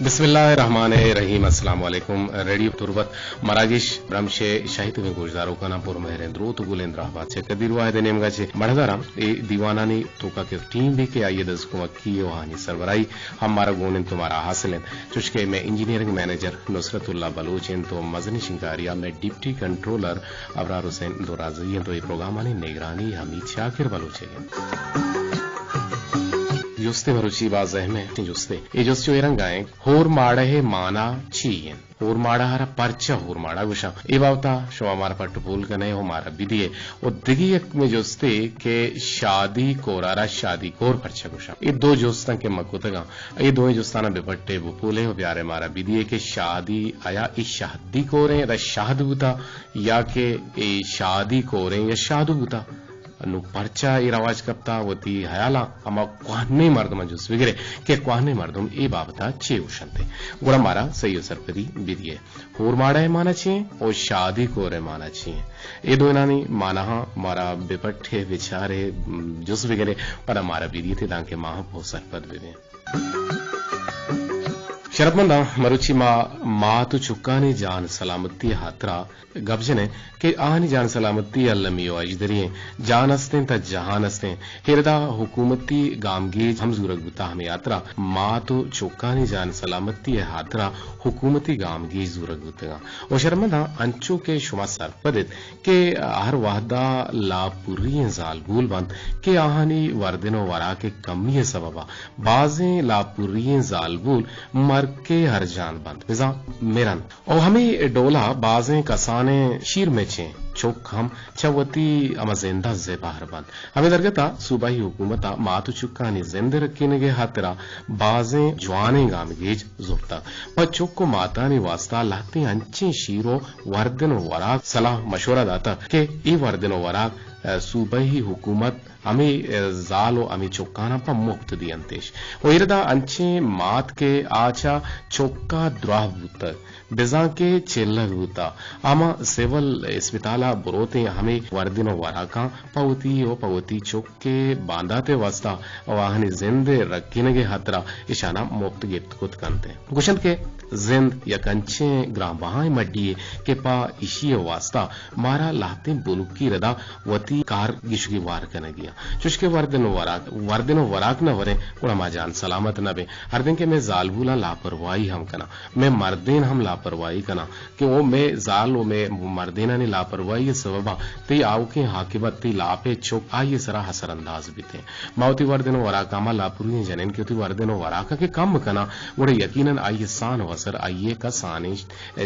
بسم اللہ الرحمن الرحیم۔ السلام علیکم۔ ریڈیو تربت مراگش برمش ءِ شاہی تبیں گوشداروکاناں پر مہریں دروت ءُ گلیں دراہبات۔ چہ قدیر واحد ءِ نیمگا چہ مڑداراں اے دیوانانی توکا کہ ٹیم بی کہ آئی ءِ دزکمکی ءُ آہانی سربراہی ہم مارا گون انت ءُ مارا حاصل انت، چوشکہ مئے انجینئرنگ منیجر نصرت اللہ بلوچ انت ءُ مزنیں شنگکاریا مئے ڈپٹی کنٹرولر ابرار حسین درازئی انت ءُ اے پروگرامانی نگرانی حمید شاکر بلوچ ءِ انت۔ جستے مروچی باز اہم انت۔ جستے، اے جست چو اے رنگا انت، ہور ماڑہ ءِ مانا چی انت؟ ہور ماڑہ ءَ را پرچا ہور ماڑہ گوشاں؟ اے بابتا شما مارا پٹ ءُ پول کنے ءُ مارا بدیے۔ ءُ دگہ یک مئے جستے کہ شادی کور ءَ را شادی کور پرچا گوشاں؟ اے دو جستاں کہ ما کتگاں، اے دوئیں جستاناں بہ پٹے بہ پولے ءُ بیارے مارا بدیے کہ شادی آیا اے شہدی کوریں ادا شہد بوتا یا کہ اے شادی کوریں یا شادو بوتا؟ نوں پرچا اے رواج کپتا؟ وتی ہیالاں ہما کوہنیں مردماں جست بگرے کہ کوہنیں مردم اے بابتا چے گوشنت، گڑا مارا سہی ءُ سرپدی بدیے۔ ہور ماڑہ ءِ مانا چی انت ءُ شادی کور ءِ مانا چی انت؟ اے دوئینانی ماناہاں مارا بہ پٹے، بچارے، جست بگرے، پدا مارا بدیتے دانکہ ما ہم پہ سرپد ببیں۔ شرپمنداں، مروچی ما مات ءُ چکانی جان سلامتی ءِ ہاترا گپ جنیں کہ آہانی جان سلامتی المی ءُ اژدری انت۔ جان استیں تہ جہان استیں۔ ایردا حکومتی گامگیج ہم زورگ بوتا، ہمے ہاترا مات ءُ چکانی جان سلامتی ءِ ہاترا حکومتی گامگیج زورگ بوتگاں۔ ءُ شرمنداں، انچو کہ شما سرپد ات کہ ہر وہدا لاپوری ئیں زالبول بنت کہ آہانی وردن ءُ وراک ءِ کمی ءِ سببا بازیں لاپوری ئیں زالبول مرک ءِ ہرجان بنت، بزاں مرنت۔ ءُ ہمے ڈولا بازیں کسانیں شیرمچیں چک ہم چہ وتی ہما زندا زبہر بنت۔ ہمے درگتا صوبائی حکومتا مات ءُ چکانی زند ءِ رکینگ ءِ ہاترا بازیں جوانیں گامگیج زرتگ۔ پہ چک ءُ ماتانی واستا لہتیں انچیں شیر ءُ وردن ءُ وراک صلاح مشورہ داتگ کہ اے وردن ءُ وراک، ءَ، صوبائی حکومت ہمے، ءَ، زال ءُ ہمے چکاناں پہ مپت دینتش۔ ءُ ایردا انچیں مات کہ آ چہ چکا دراہ بوتگ، بزاں کہ چلگ بوتا، ہما سول اسپتالا بروتیں ہمے وردن ءُ وراکاں پہ وتی ءُ پہ وتی چک ءِ باندات ءِ واستا ءُ آہانی زند ءِ رکینگ ءِ ہاترا اشاناں مپت گپت کت کنت۔ گوشنت کہ زند یک انچیں گران بہائیں مڈی یے کہ پہ ایشی ءِ واستا مارا لہتیں بنکی ردا وتی کار گیشگی وار کنگی انت۔ چوشکہ وردن ءُ وراک، وردن ءُ وراک نہ وریں، گڑا ما جان سلامت نہ بیں۔ ہردیں کہ مئے زالبولاں لاپرواہی ہم کناں، مئے مردین ہم لاپرواہی کناں کہ او مئے زال ءُ مئے مردینانی لاپرواہی ءِ سببا تئی آؤکیں عاقبت، تئی لاپ ءِ چک آئی ءِ سرا اثر انداز بیتیں۔ ما وتی وردن ءُ وراکاں، ما لاپوری ئیں جنین کہ وتی وردن ءُ وراکاں کہ کم کناں، گڑا یقیناً آئی ءِ سان ءُ اثر آئی ءِ کسانیں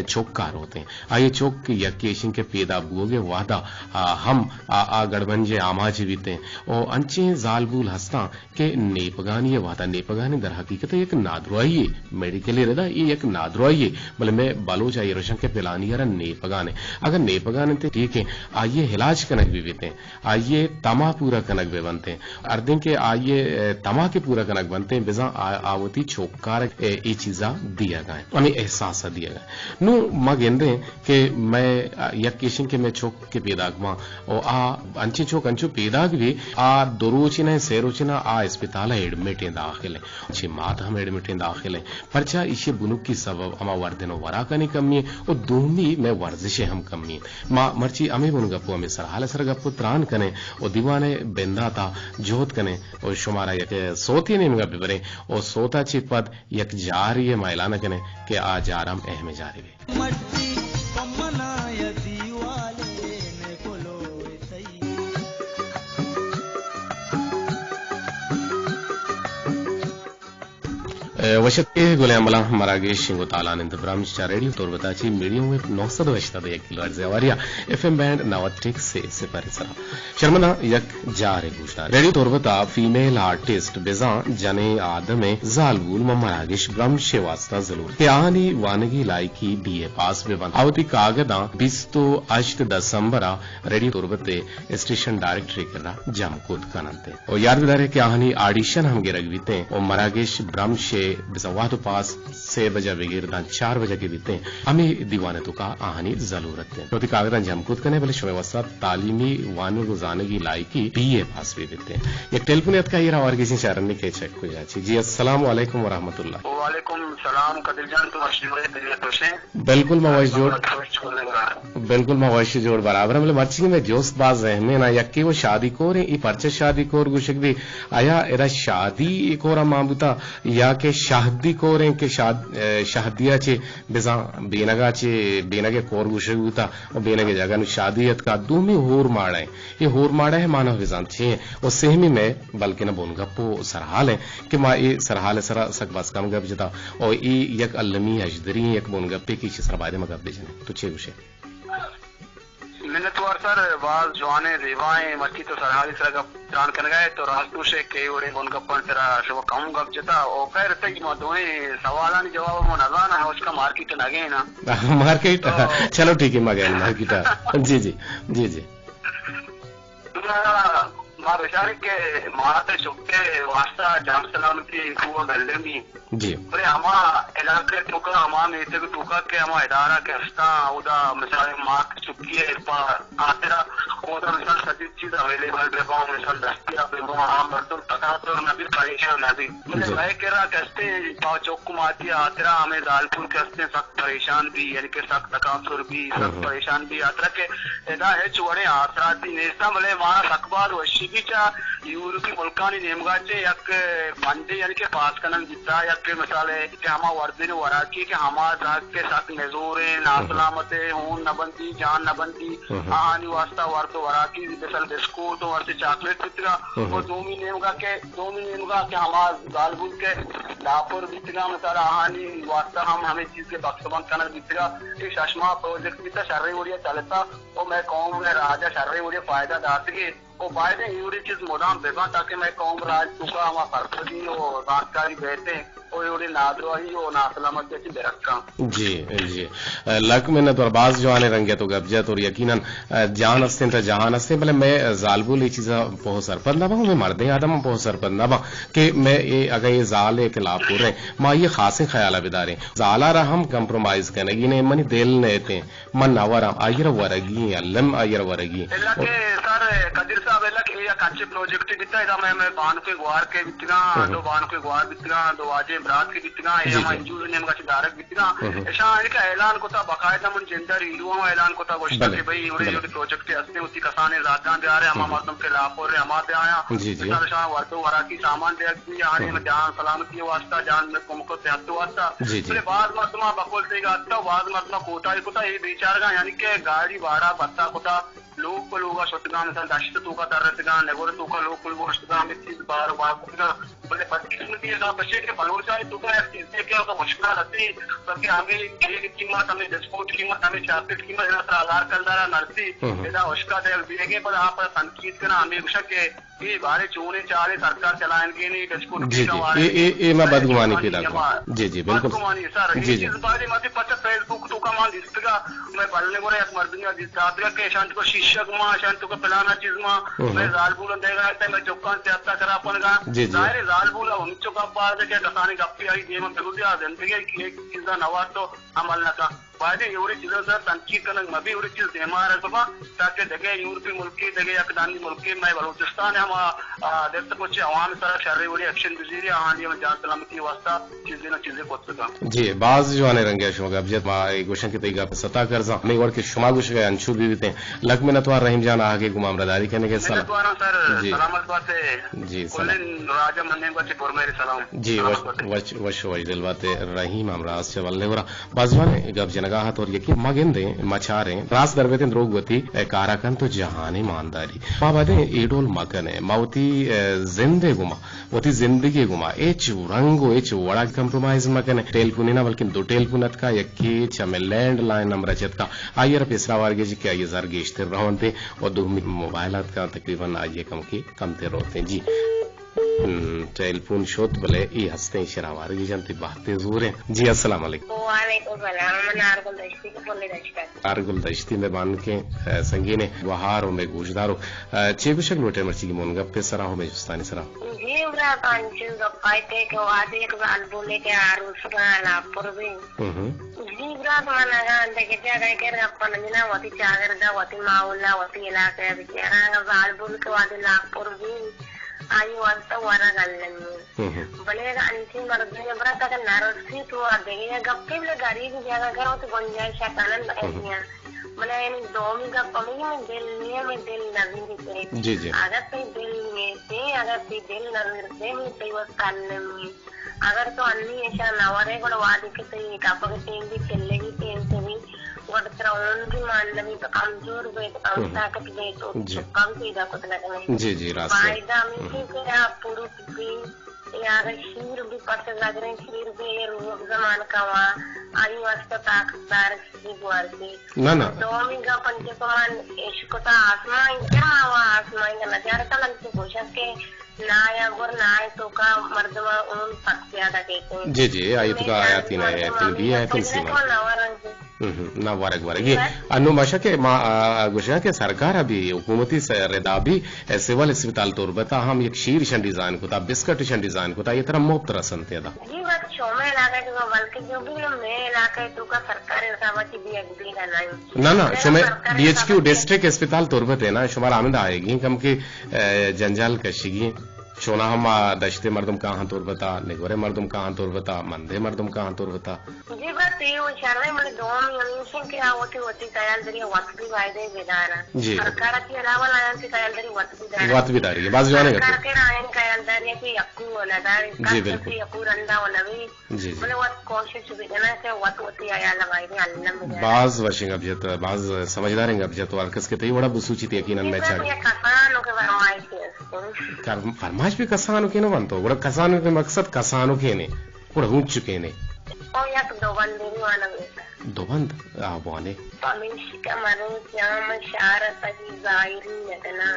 چکا روتیں۔ آئی ءِ چک یکے ایشیں کہ پیدا بوگ ءِ وہدا، آ، ہم آ، آ گڑبنج ءِ آماچ بیتیں۔ او انچیں زالبول ہستاں کہ نیپگانی ءِ وہدا، نیپگانی در حقیقت یک نادراہی یے، میڈیکلی ردا اے یک نادراہی یے، بلے مئے بلوچ آئی ءَ گوشاں کہ پلانی ءَ را نیپگان ایں۔ اگاں نیپگان انت ٹھیک ایں، آئی ءِ علاج کنگ بہ بیتیں، آئی ءِ تما پورا کنگ بہ بنتیں۔ ہردیں کہ آئی ءِ، ءَ، تما کہ پورا کنگ بنتیں، بزاں آ، آ وتی چکار ءَ اے چیزا دیگا ایں، ہمے احساسا دیگا ایں۔ نوں ما گندیں کہ مئے، ءَ، یک ایشیں کہ مئے چک کہ پیداک باں، او آ انچیں چک انچو پیداک بی، آ دو روچ نہ، سے روچ نہ، آ اسپتال ءَ ایڈمٹ ایں، داخل ایں۔ چہ مات ہم ایڈمٹ ایں، داخل ایں۔ پرچا ایشی بنکی سبب ہما وردن ءُ وراکانی کمی ایں، او دومی مئے ورزش ءِ ہم کمی ایں۔ ما مرچی ہمے بن گپ ءُ ہمے سرحال ءِ سر گپ ءُ تران کنیں او دیوان ءِ بنداتا جہد کنیں او شمارا یک سوتے نیمگا ببریں او سوتا چہ پد یک جارے ءِ ما اعلان کنیں کہ آ جار ہم اہم جارے بی۔ مٹی پمنا یا دیوالے نے کلو تئی۔ اے، وشتکے گلیں ہمبلاں، مراگش شنگ ءُ تالان انت برمش چہ ریڈیو تربتا چہ میڈیم ویو نو سد ءُ ہشتاد ءُ یک کلو ہرٹز ءِ ہواریا ایف ایم بینڈ نود ٹک سے صفر ءِ سرا۔ شرمنداں یک جارے گوش دار۔ ریڈیو تربت ءَ فیمیل آرٹسٹ بزاں جنیں آدمے زالبول ماں مراگش برمش ءِ واستا ضلور کہ آہانی وانگی لائکی بی اے پاس بہ بنت۔ آ وتی کاگداں بیست ءُ ہشت دسمبر ءَ ریڈیو تربت ءِ اسٹیشن ڈائریکٹر ءِ کرا جم کت کن انت۔ ءُ یاد بدارے کہ آہانی آڈیشن ہم گرگ بیتیں ءُ مراگش برمش ءِ بزاں وہد ءُ پاس سے بجہ بگر داں چار بجہ کہ بیتیں، ہمے دیوان ءِ توکا آہانی ضلورت انت۔ وتی کاگداں جم کت کنے، بلے شمئے واسطہ تعلیمی وانگ ءُ زانگی لائقی بی اے پاس بہ بیتیں۔ یک ٹیلیفونے اتکا، آئی ءَ را ہوار گیجیں، چاریں کہ چک کجا چی۔ جی، السلام علیکم ورحمۃ اللہ۔ وعلیکم السلام قدیر جان، تو وش جوڑ ئے، طبیعت وش ایں؟ بالکل ما وش جوڑ، بالکل ما وش جوڑ برابر ایں، بلے مرچی کہ مئے جست باز اہمیں نا، یکے وَ شادی کور ایں، اے پرچہ شادی کور گوشگ بی، آیا ادا شادی کورا مان بوتا یا کہ شہدی کور ایں کہ شاد-، اے، شہدیا چہ بزاں بینگا چہ بینگ ءِ کور گوشگ بوتا ءُ بینگ ءِ جاگہ نوں شادی اتکا، دومی ہور ماڑہ ایں۔ اے ہور ماڑہ ءِ مانا بزاں چی ایں؟ ءُ سیمی مئے بلکنا بنگپ ءُ سرحال ایں کہ ما اے سرحال ءِ سرا سک باز کم گپ جتا ءُ اے یک المی ہژدری ایں، یک بنگپے کہ ایشی سرا بایدیں ما گپ بجنیں۔ تو چے گوشے؟ منتوار سر، باز جوانیں، زیبائیں، مرچی تو سرحالی سرا گپ تران کنگا ئے، تو راست گوشے کہ اے وڑیں بنگپانی سرا شما کم گپ جتا۔ او خیر، تئی ما دوئیں سوالانی جواب ما نزاناں، ہشکا مارکیٹ نگین نا۔ مارکیٹ؟ تو چلو ٹھیک ہے، ما گئے مارکیٹ۔ جی، جی، جی، جی۔ ما بچاریں کہ مات چکے واسطہ جان سلامتی کو گلمی۔ جی۔ بلے ہما علاقہ توکا، ہما میتگ توکا کہ ہما ادارہ کہ ہستاں، اودا مثال مات چکی ءِ پہ خاطرا اودا مثال سجی چیز اویلیبل بہ باں، مثال دستیاب بہ باں، آ مردم تکانسر نہ بی، پریشان نہ بی۔ بلے جی۔ مئے کرا کہ ہستیں پہ چک ماتی ءِ خاطرا ہمے زالبول کہ ہستیں سک پریشان بی، یعنی کہ سک تکانسر بی، سک ہم۔ پریشان بی، خاطرا کہ ادا ہچ وڑیں آسراتی نیستاں، بلے مارا سک باز وشی بی چہ یورپی ملکانی نیمگا چہ یک فنڈے، یعنی کہ پاس کنگ بیتا، یک مثال ہے کہ ہما وردن وراکی کہ ہما زہگ کہ سک نزوریں، ناسلامتیں، ہون نہ بندی، جان نہ بندی، آہانی واسطہ ورد و وراکی، مثال بسکوٹ و ورد چاکلیٹ بیتگا۔ و دومی نیمگا کہ، دومی نیمگا کہ ہما زالبول کہ لاپر بیتگا، مثال آہانی واسطہ ہم ہمیں چیز کے بخش بند کنگ بیتگا۔ اے شش ماہ پروجیکٹ بیتا، شریں وڑیا چلتا۔ و مئے قوم ء راج ء شریں وڑے فائدہ داتگے و بائدیں اے وڑیں چیز مدام بہ باں تاکہ مئے قوم راج توکا ہما سرپدی و زانتکاری بیتیں و اے وڑیں نادراہی و ناسلامتی ء چہ بہ رکاں۔ جی، جی۔ لک منت وار، باز جوانیں رنگے تو گپ جت اور یقیناً جہان ہستیں تا جہان ہستیں، بلے مئے زالبول اے چیزا پوہ سرپد نہ باں، مئے مردیں آدم ہم پوہ سرپد نہ باں کہ مئے اے اگاں اے زال ء کہ لاپور ء ما آئی ء خاصیں خیال ء بداریں۔ زال ء را ہم کمپرومائز کنگی نہ، منی دل نہ اتیں۔ من نہ وراں، آئی ء را ورگی ایں، الم آئی ء را ورگی ایں۔ الا کہ سر قدیر صاحب، الا کہ اے یک انچیں پروجیکٹے بیتا، ادا مئے، مئے بانکیں گوار کہ بیتگاں، دو بانکیں گوار بیتگاں، دو واجہیں برات کہ بیتگاں، اے جی، ہما جی۔ این جی اوز نیمگا چہ دارگ بیتگاں۔ ہم۔ اشاں یعنی کہ اعلان کتا، باقاعدہ من جندر ایلو ہم اعلان کتا، گوشتا بلے، کہ بھئی، اے وڑیں، بلے۔ اے وڑیں پروجیکٹے ہستیں، وتی کسانیں ذاتاں بیارے، ہما ہم۔ مردم کہ لاپر ایں، ہما بیایاں۔ جی، جی۔ مثال اشاں وردو وراکی سامان دیگ بی، آہانی ہم۔ جان سلامتی واسطہ، جان کمک و صحت واسطہ۔ جی، جی۔ بلے باز مردماں بقول تئی گا اتکا، باز مردماں کوتاہی کتا، اے بیچارگاں یعنی کہ گاڑی بھاڑا بھتہ کتا، لوگ پہ لوگا شتگاں، مثلاً دشت توکا در رسگاں، نگور توکا لوگ پہ لوگا شتگاں، ہمے چیز بار و بار کتگاں۔ بلے بدقسمتی ادا بچے کہ بلوچانی توکا یک چیزے کہ اودا مشکل ہستی، بلکہ ہمے کیک قیمت، ہمے بسکوٹ قیمت، ہمے چاکلیٹ قیمت، ادا سرا ہزار کلدارا نرسی، ہم۔ ادا ہشکا دیگ بیگے، پدا آ پدا تنقید کناں، ہمے گوشاں کہ اے بارے چونیں چالے سرکار چلائینگیں، اے بسکوٹ جی، کیکاں جی۔ واریں۔ اے، اے، اے ما اے بدگمانی بدگمانی پیدا ہما کتگ۔ جی، جی، بالکل۔ بدگمانی سر، جی، اے جی۔ چیز بارے ما پچ فیس بک توکا ما دیستگا، مئے بلنے گورا یک مردمی دیست داتگا کہ اشان توکا شیشگ ما، اشان توکا پلانا چیز ما، ہم۔ مئے زالبولن دیگا تے، مئے چکان صحتا خراب کنگا۔ جی، جی۔ ظاہر ہے زالبولا ہمچو گپ باز کہ کسانی گپی آئی دیما بگوزی، آ زندگی کہ ایک چیزا نوار تو عمل نہ کن۔ بایدیں اے وڑیں چیزاں سر تنقید کنگ مہ بی، اے وڑیں چیز دیما آرگ بہ باں، تاکہ دگہ یورپی ملکے، دگہ یک دانی ملکے مئے بلوچستان ء ہم آ، آ، دست پچے عوام سرا شریں وڑیں ایکشن بزیری، آہانی ہم جان سلامتی واسطہ چیزے نہ چیزے کت بہ کن۔ جی، باز جوانیں رنگے شما گپ جت، ما اے گوشاں کہ تئی گپ ستا کرزاں، ہمے وڑ کہ شما گوشگ ء انچو بہ بیتیں۔ لک منتوار رحیم جان، آہگے گوں ما ہمراہداری کنگ ء سلام۔ منتواراں سر، جی۔ سلامت بات ئے۔ جی، سلام۔ کلیں راج ء منیں گوچے پرمہر سلام۔ جی، سلامت وش، بات ئے۔ وش، وش، وش دل بات ئے رحیم ہمراہ چہ بلنے گورا۔ باز جوانیں گپ جنگا ات اور یقین ما گندیں، ما چاریں، راست در بیتیں دروگ وتی، اے، کارا کنت و جہانی مانداری۔ ما بایدیں اے ڈول مکنیں۔ ما وتی، اے، زند ء گوما، وتی زندگی ء گوما ہچ رنگ و ہچ وڑا کمپرومائز مکنیں۔ ٹیلیفونے نا بلکن دو ٹیلیفون اتکا، یکے چہ مئے لینڈ لائن نمبر ء چہ اتکا، آئی ء را پیسرا ہوار گیجی کہ آئی ء زر گیشتر رونت و دومی موبائل اتکا، تقریباً آئی ء کمکے کمتر روت۔ جی۔ ہم، ٹیلیفون شوت بلے ای ہستیں شراوارگی جنتی بہتے زوریں۔ جی، السلام علیکم۔ وعلیکم السلام، من آرگل دشتی، پلی دشتی۔ آرگل دشتی میں بانکیں، اے، سنگینے گوہار و میں گوشدارو۔ اے، چے گوشگ لوٹے مرچی کی مون گپے سرا ہو میں جستانی سرا؟ جی، برات، انچو گپائے تے کہ وادی یک زال بولے کہ آروس کا لاپر بھی۔ ہم۔ جی برات، من اگاں دگہ جاگہ ء کر گپ کنگ ء نہ، وتی چاگرد ء، وتی ماحول ء، وتی علاقہ ء بچاراں، اگاں زالبول کہ وہدے لاپ پر بی، آئی واسطہ ورگ المی۔ ہم۔ بلے اگاں انچیں مردمے برات اگاں نہ رسی تو آ دگہ یک گپے، بلے غریب جاگہ گر وتی گنجائش ء کنن بلے یعنی دومی گپ ہمے کہ من دل نیاں، من دل نہ زیرتے۔ جی، جی۔ اگر تئی دل نیتے، اگر تئی دل نہ زیرتے، من تئی واسطہ المی۔ اگر تو انی ایشاں نہ ورے، گڑا وہدے کہ تئی کپگ ٹیم بی، چلگی ٹیم تو بی، گڑا ترا ہون بی مان نہ بی، تو کمزور بی، تو کم ہم۔ طاقت بی، تو جی۔ چکا بی پیدا کت نہ کنے۔ جی، جی، راست ہے۔ فائدہ ہمیشی ہم۔ کہ آ پروف بی، یا اگر شیر بی پس زگریں شیر بی، اے روگ زمان کوا، آئی واسطہ طاقت دار چیزی گوار بی۔ نہ، نہ۔ دومی گپ انچے کہ من اشکتا آسمان کہ ما وا آسمان کا نظارہ تا من تو گوشت کہ نا یا گور نا توکا مردم اون سک زیادہ کیتے۔ جی، جی، آئی توکا آیاتی نا، آیاتی بی، آیاتی سیما۔ ہم، ہم، نا ورگ ورگی۔ انو ماشا کہ ما، آ، گوشاں کہ سرکار ابھی حکومتی س-، ردا بھی، اے، سول اسپتال تربت ء ہم یک شیر شن ڈیزائن کتا، بسکٹ شن ڈیزائن کتا، یہ طرح مفت رسنتے ادا۔ جی، بس شومے علاقہ تو بلکہ جو بھی میں علاقہ تو کا سرکار حساب سے بھی ایک بھی نہ نہ، شمئے بی ایچ کیو ڈسٹرکٹ اسپتال تربت ہے نا، شمارا ہمدا آئیگی، کم کہ، اے، جنجال کشیگی۔ شونا ہم آ دشتے مردم کاہاں تربتا، نگورے مردم کاہاں تربتا، مندے مردم کاہاں تربتا۔ جی بس یہ وہ شرے مڑے دومی ہمیشن کہ آ وتی وتی خیال داری وقت بھی وائدے بیدارا۔ جی۔ سرکار کی علاوہ لائن کی خیال داری وقت بھی دارا۔ وقت بھی داری ہے، باز جوانے سرکار گپے۔ کے رائن خیال داری ہے کہ یکو و نداری، جی، بالکل۔ یکو رندا و نوی۔ جی، جی۔ بلے وت کوشش بکناں کہ وت وتی حیال ء بائدیں الم بداراں۔ باز وشیں گپ جت، باز سمجھداریں گپ جت، و ہر کس کہ تئی وڑا بسوچیت یقیناً مئے چاگرد۔ یک کسانوکیں فرمائشے است۔ کر-، فرمائش بھی کسانوکیں نہ بنت، گڑا کسانوکیں مقصد کسانوکیں نے، گڑا ہونچکیں نے۔ او یک دو بندے نی وانگ بیتا۔ دو بند؟ آ، بوانے۔ پمیشکا مروچاں من شار ء تئی زاہری نکناں۔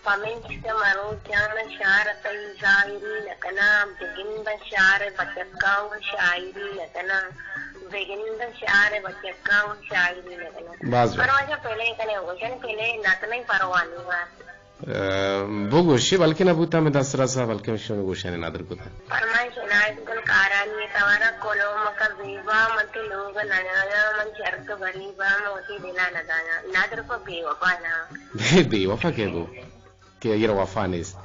پمیشکا مروچاں من شار ء تئی زاہری نہ کناں، بگنداں شار ء بچکاں گوں شاعری نہ کناں، بگنداں شار ء بچکاں گوں شاعری نہ کناں۔ باز جوان۔ پرواہ پہلے کنے گوشن پہلے نہ کنیں پرواہ نہیں بات۔ ء، بگوشی بلکہ نہ بوتا میں دست رسا بلکہ شمے گوشانی نادر کتا۔ فرمائش عنایت گل کارانی توارا کلومک زیبا، من تئی لوگ ء نیایاں، من چرک غریباں، من وتی دل ء ندایاں، ندر پہ بے وفا نہ۔ بے، بے وفا کئے گو کہ آئی ء را وفا نیست؟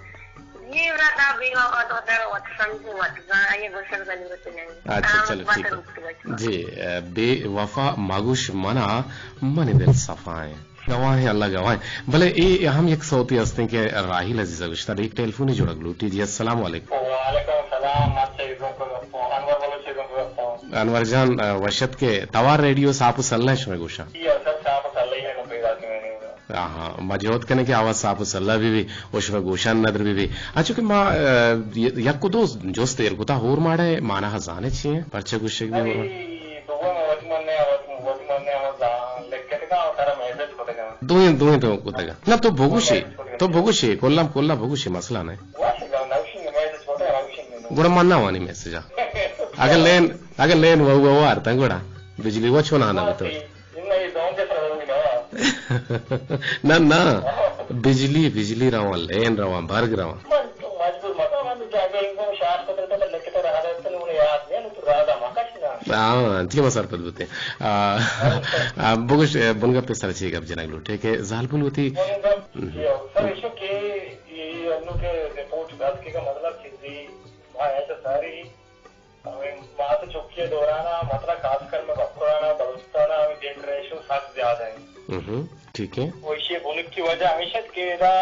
یہ برات آ بے وفا تو در وت سمجھ وت زان، آئی ء گوشگ ضرورت نہیں۔ اچھا، آ چلو، وت ٹھیک ہے۔ روک تو بچ۔ جی، اے، بے وفا مگوش منا، منی دل صفا ہیں۔ گواہیں، اللہ گواہیں۔ بلے اے ہم یک سوتے ہستیں کہ راحیل عزیز ء گوشتہ، ایک ٹیلیفونی جوڑگ لوٹی۔ جی، السلام علیکم۔ وعلیکم السلام، من چہ ایزون کو گپتوں، انور بلوچ ایزون کو گپتوں۔ انور جان، ء، وشت کہ توار ریڈیو ساپ و سلہ شمے گوشاں۔ جی، اصل ساپ و سلہ ہی ہے، پیدا کی میں نے۔ آہاں، ما جہد کنیں کہ آواز ساپ و سلہ بہ بی، و شمے گوشان ندر بہ بی۔ انچو کہ ما، ء، ی-، یک و دو جست ایر کتا، ہور ماڑے مانا زانے چی ہیں؟ پرچہ گوشگ بی ہور ماڑے؟ دوئیں وت من نے، وت، وت من نے، وت زان-، لکھتگاں و ترا میسج کتگاں۔ دوئیں، دوئیں تو کتگاں۔ نہ، تو بگوشے، تو بگوشے، کلا، کلا بگوشے، مسئلہ نہیں۔ واش گا، نوشی میسج کتگاں، نوشی۔ گڑا من نہ وانی میسج آ۔ اگر لین، اگر لین وہ، وہ وارتا گڑا۔ بجلی وہ چھونا نہ تو۔ نہ، نہ۔ بجلی، بجلی رواں، لین رواں، برگ رواں۔ ہاں، انتی ما سرپد بوتیں۔ آ، آ، بگوش، بنگپ سر چی گپ جنگ لوٹے کہ زالبول وتی۔ سر، ایشو کہ یہ انو کے رپورٹ درج کے کا مطلب چیزی، ہاں، ایسا ساری ہمے مات چکی ء دوران ء مطلب خاص کر مئے مکران ء بلوچستان ء ہمے ڈیٹ ریشو سک زیادہ انت۔ ہم، ٹھیک ہے۔ و ایشی ء بنکی وجہ ہمیش انت کہ ادا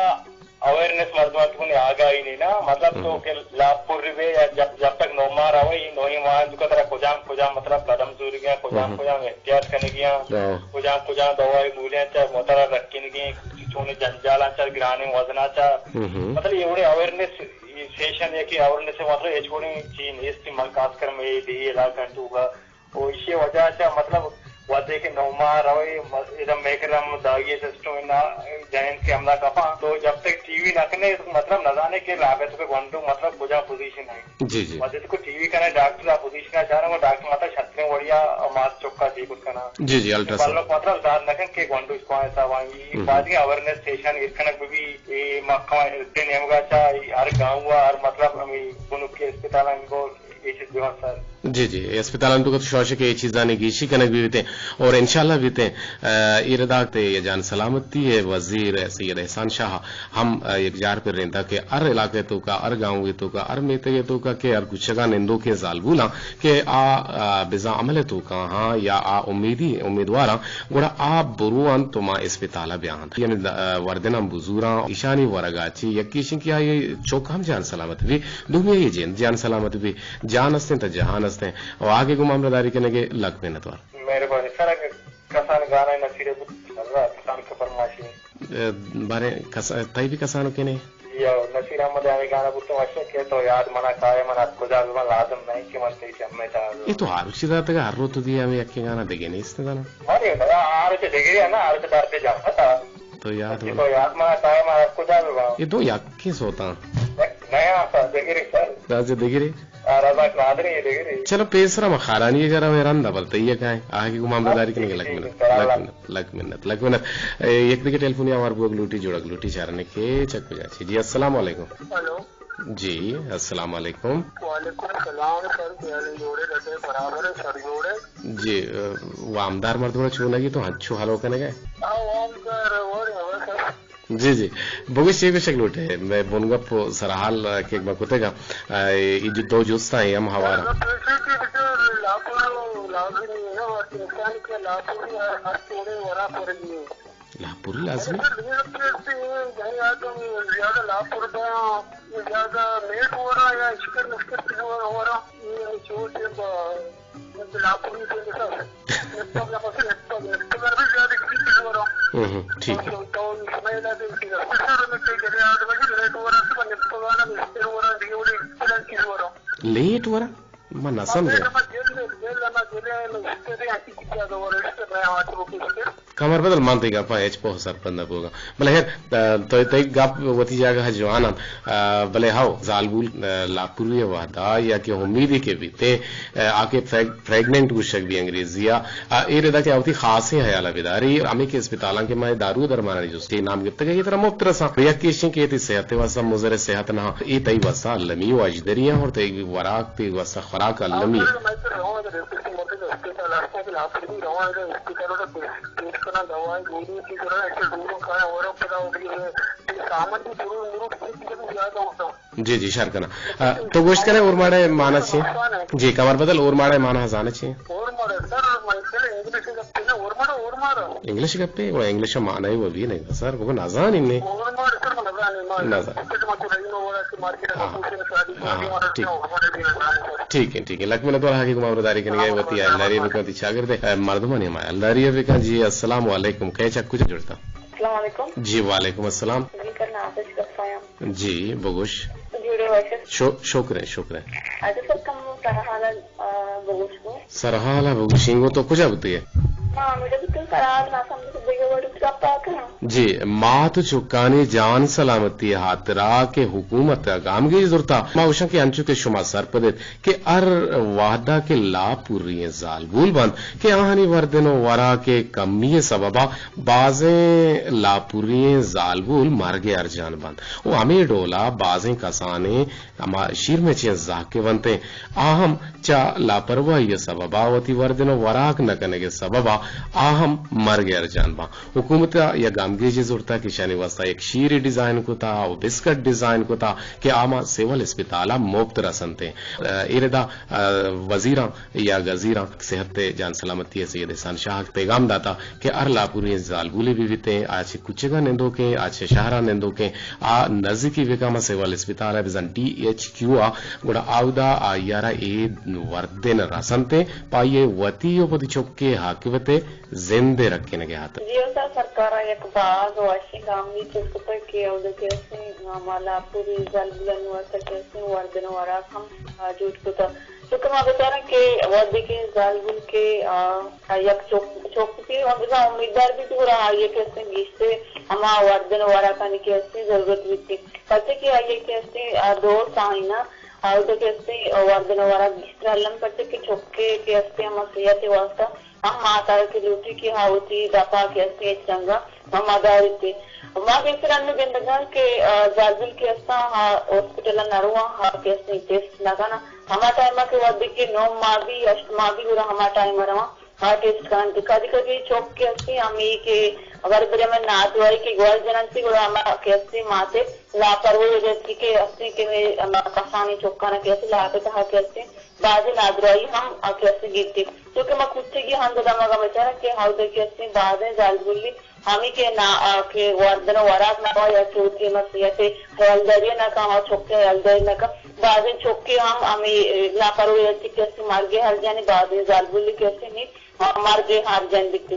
اویئرنس مردم ء گوں آگاہی نہیں نا، مطلب تو ہم۔ کہ لاپ پر بے یا جب، جب تک نومار آوے، یہ نوئی ماہ انت کہ ترا کجام، کجام مطلب قدم زورگی ہیں، کجام، ہم۔ کجام احتیاط کنگی ہیں، ہاں۔ کجام، کجام دوائی گولیاں چا مطلب رکھنگی ہیں، چونے جنجالاں چا گرانیں وزنا چا، ہم۔ مطلب یہ وڑے اویئرنس سیشن یا کہ اویرنس ء مطلب ہچ وڑیں چیز نیست، من خاص کر مئے ڈیہی علاقہ انت ہوگا۔ و ایشی وجہ چا مطلب وھدے کہ نو ماہ روئے، م-، ادا میکر ہم داگی سسٹم نا جنین کہ حملہ کپاں، تو جب تک ٹی وی نہ کنے، مطلب نہ زانے کہ لابے تو کہ گونڈو مطلب کجا پوزیشن ہے۔ جی، جی۔ وھدے تو ٹی وی کنے، ڈاکٹر ءَ پوزیشن ءَ چارے، وہ ڈاکٹر مطلب شتریں وڑیا ماس چکا چیک کت کنا۔ جی، جی، الٹراساؤنڈ۔ بلوک مطلب زاد نہ کن کہ گونڈو اس کو ایسا وانگی۔ ہم۔ بعد میں اویرنس سیشن ایر کنگ بھی، اے مکہ نیمگا چا، اے ہر گاؤں ہر مطلب ہمیں بنکی اسپتال کو اے چیز دیوان سر۔ جی، جی، اسپتالانی توکا تو شوشے کہ اے چیزانی گیشی کنگ بہ بیتیں اور انشاءاللہ بیتیں۔ آ، اے رداک تے یہ جان سلامتی ہے وزیر سید احسان شاہ ہم، آ، یک جار پر ریندا کہ ہر علاقے توکا، ہر گاؤں توکا، ہر میتگے توکا کہ ہر کوچگا نندوکیں زالبولاں کہ آ، آ، بزاں عمل توکا ہاں یا آ امیدی، امیدواراں، گڑا آ برو انت تو ما اسپتالا بیاہنت۔ یعنی، آ، وردناں بزوراں، ایشانی ورگا چی یکی ایشیں کہ آئی چوک ہم جان سلامت بی، دومی آئی جند جان سلامت بی۔ جان استیں تا جہان استیں۔ و آگے گوں ماملہ داری کنگے لک منت وار۔ مہربانی سر، اگہ کسان گانا نصیرے بوت، اللہ کسان کے فرمائشی۔ اے، بارے کس-، تئی بھی کسانو کنے؟ جی، او نصیر احمد آئی گانا بوت، وشے کہ تو یاد منا کائے من اب کجا بھی من لازم نہیں کہ من تئی چمے تا۔ اے تو ہر چیز آتا کہ ہر رو تو دی ہمیں یکی گانا دگے نہیں اس نے دانا۔ ارے، ہر چیز دگے ہے نا، ہر چیز دار پہ جاتا۔ تو یاد کہ منا۔ تو یاد منا کائے من اب کجا بھی من۔ اے تو یک کس ہوتا؟ نیا سا دگرے سر۔ راجہ دگرے؟ آ، رزاق نادری دگرے۔ چلو، پیسرا ما خارانی گرا میں رندا بلتے یہ کائیں۔ آگے گمان برداری کنگے لک منت، لک منت، لک منت، لک منت۔ اے، یک دگہ ٹیلیفونی آوار بوگ لوٹی، جوڑگ لوٹی چارنے کے چک بجا چی۔ جی، السلام علیکم۔ ہلو۔ جی، السلام علیکم۔ وعلیکم السلام سر، کیا جوڑے، ڈٹے برابر ہے سر، جوڑے۔ جی، اے، وامدار مردم چونگی تو ہنچو حلو کنگے؟ آ، وامدار، اور ہے سر۔ جی، جی۔ بگوش چے گوشگ لوٹے؟ مئے بنگپ ءُ سرحال کہ ما کتگ ءَ، اے جو دو جست ایں ہم ہوار۔ پیسے کہ بچار لاپر لازمی ہے نا، وقت انسان کے لاپر ہر توڑے ورا پر بھی۔ لاپر لازمی؟ سر، یہ پیسے جائے آدم زیادہ لاپر دا، زیادہ میٹ ورا یا اشکر مشکر ورا، یہ چوٹ ہے۔ ہم، ہم، ٹھیک۔ لیٹ ورا؟ من نہ سمجھا۔ کمر بدل، من تئی گپا ہچ پوہ سرپد نہ بوگا۔ بلے ہیر، آ، تو، تئی گپ وتی جاگہ جوان انت۔ آ، بلے ہو، زالبول، آ، لاپروی وہدا یا کہ امیدی کہ بیتے، آ، آ کہ فریگ-، فریگننٹ گوشگ بی انگریزی ءَ، آ، اے ردا کہ آ وتی خاصیں حیال ءَ بداری، ہمے کہ اسپتالاں کہ ما دارو درمانانی جست، اے نام گپتگ ءَ، اے ترا مفت رساں۔ یک ایشیں کہ تئی صحت ءِ واسطہ مضر، صحت نہ، اے تئی واسطہ المی و اجدری ہیں اور تئی وراک، تئی واسطہ خوراک المی ہے۔ جی، جی، شر کناں۔ آ، تو گوشت کنئے اورماڑہ ءِ مانا چی؟ جی، کمر بدل، اورماڑہ ءِ مانا زانئے چی؟ انگلش گپے؟ گڑا انگلش ءِ مانا ئے وَ بی نہ سر، بگو نزانیں نے۔ نزان۔ ہاں۔ ہاں، ٹھیک۔ ٹھیک ہے، ٹھیک ہے۔ لک منت وار، ہاکے گوں ماملہ داری کنگے، وتی حیالداری بکن، وتی چاگرد ءِ مردمانی ہم حیالداری بکن۔ جی، السلام علیکم۔ کئے چک کجا جڑتا؟ السلام علیکم۔ جی، وعلیکم السلام۔ جی، کرنا آتش گپایا۔ جی، بگوش۔ جوڑے وش۔ شو-، شکر ہے، شکر ہے۔ اچھا سر، کم سرحال، آ، بگوش کو۔ سرحال بگوشیں گو تو کجا بوتے؟ ہاں، مجھے بھی تو سرحال نہ سمجھ، تو دیگه وڑ گپا کنا۔ جی، مات و چکانی جان سلامتی ہاترا کہ حکومت گامگیج زرتا، ما گوشاں کہ انچو کہ شما سرپد ات، کہ ہر وہدا کہ لاپوری ئیں زالبول بنت کہ آہانی وردن و وراک ءِ کمی ءِ سببا بازیں لاپوری ئیں زالبول مرگ ءِ ارجان بنت و ہمے ڈولا بازیں کسانیں ہما شیرمچیں زہگ کہ بنت ایں، آ ہم چہ لاپرواہی ءِ سببا، وتی وردن و وراک نہ کنگ ءِ سببا آ ہم مرگ ءِ ارجان باں۔ حکومت ءَ یک گامگیجے زرتگ کہ ایشانی واسطہ یک شیرے ڈیزائن کتا و بسکٹ ڈیزائن کتا کہ آ ما سول اسپتال ءَ مپت رسنت ایں۔ اے ردا، آ، وزیراں یا گزیراں صحت ءِ جان سلامتی ءِ سید احسان شاہ ءَ پیغام داتا کہ ہر لاپوری ئیں زالبولے بہ بیت ایں، آ چہ کوچگ ءَ نندوک ایں، آ چہ شہر ءَ نندوک ایں، آ نزیکی بکا ما سول اسپتال ءَ بزاں ڈی ایچ کیو ءَ، گڑا آودا آئی ءَ را اے وردن رسنت ایں، پہ آئی ءِ وتی و وتی چک ءِ حاکمت ءِ زند ءِ رکینگ ءِ ہاتر۔ جی او سر، سرکار ءَ یک باز وشیں گامگیج چست کتگ کہ اودا کہ استیں ہما لاپوری زالبولانی واسطہ کہ استیں وردن و وراک ہم جوڑ کتگ۔ تو کہ ما بچاراں کہ وھدے کہ زالبول کہ، آ، آ یک چک، چک کہ بزاں امیددار بیت گڑا آئی ءَ کہ استیں گیشتر ہما وردن و وراکانی کہ استیں ضرورت بیت، پرچہ کہ آئی ءَ کہ استیں، آ، دو ساہینا، آ، اودا کہ استیں وردن و وراک گیشتر الم، پرچہ کہ چکے کہ استیں ہما صحت ءِ واسطہ ہم مات ءَ کہ لوٹی کہ آ وتی دپ ءَ کہ استیں ہچ رنگ ءَ ما داریت۔ ما گیشتر انوں گندگاں کہ، آ، زالبول کہ استاں، آ، ہاسپٹل ءَ نہ رواں، آ کہ استیں ٹیسٹ نہ کناں۔ ہما ٹائم ءَ کہ وھدے کہ نو ماہ بی، ہشت ماہ بی، گڑا ہما ٹائم ءَ رواں، آ ٹیسٹ کننت۔ کدی کدی چک کہ استیں، ہمے کہ اگر برے ہمے نادراہی کہ گوال جننت، گڑا ہما کہ استیں مات ءِ لاپرواہی وجہ ءَ کہ استیں کہ ہمے ہما کسانیں چکاں کہ استیں لاپ ءِ تہا کہ استیں بازیں نادراہی ہم آ کہ استیں گیتی۔ چونکہ ما کچگی ہند ءُ دمگ ءَ بچاراں کہ اودا کہ استیں بازیں زالبولی ہمے کہ نا، آ، کہ وردن ءُ وراک نہ کن یا کہ وتی ہما صحت ءِ ہیالداری نہ کن، ہما چک ءِ ہیالداری نہ کن، بازیں چکے ہم ہمے لاپرواہی ءَ چہ کہ استیں مرگ ءِ ہرجانی، بازیں زالبولی کہ استیں نی مرگ ءِ ہرجان بیت۔